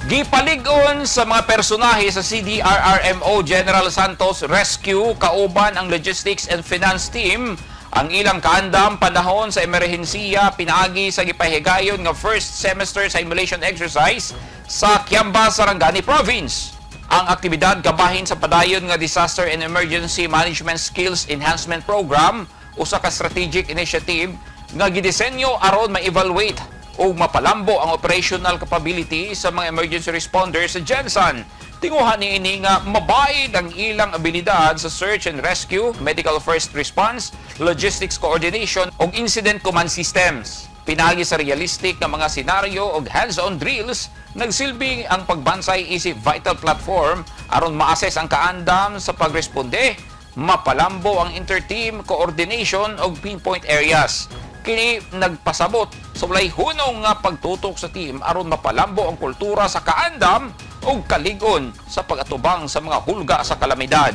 Gipalig-on sa mga personahe sa CDRRMO General Santos Rescue kauban ang logistics and finance team ang ilang kaandam panahon sa emerhensiya pinaagi sa gipahigayon nga first semester simulation exercise sa Kiamba, Sarangani Province. Ang aktibidad kabahin sa padayon nga Disaster and Emergency Management Skills Enhancement Program, usa ka strategic initiative nga gidisenyo aron ma-evaluate ug mapalambo ang operational capability sa mga emergency responders sa GenSan. Tinguha niini nga mabaid ang ilang abilidad sa search and rescue, medical first response, logistics coordination ug incident command systems. Pinaagi sa realistic nga mga senaryo ug hands-on drills, nagsilbi ang pagbansay isip vital platform aron ma-assess ang kaandam sa pagresponde, mapalambo ang inter-team coordination ug pinpoint areas. Kini nagpasabot sa walay hunong nga pagtutok sa team aron mapalambo ang kultura sa kaandam ug kalig-on sa pag-atubang sa mga hulga sa kalamidad.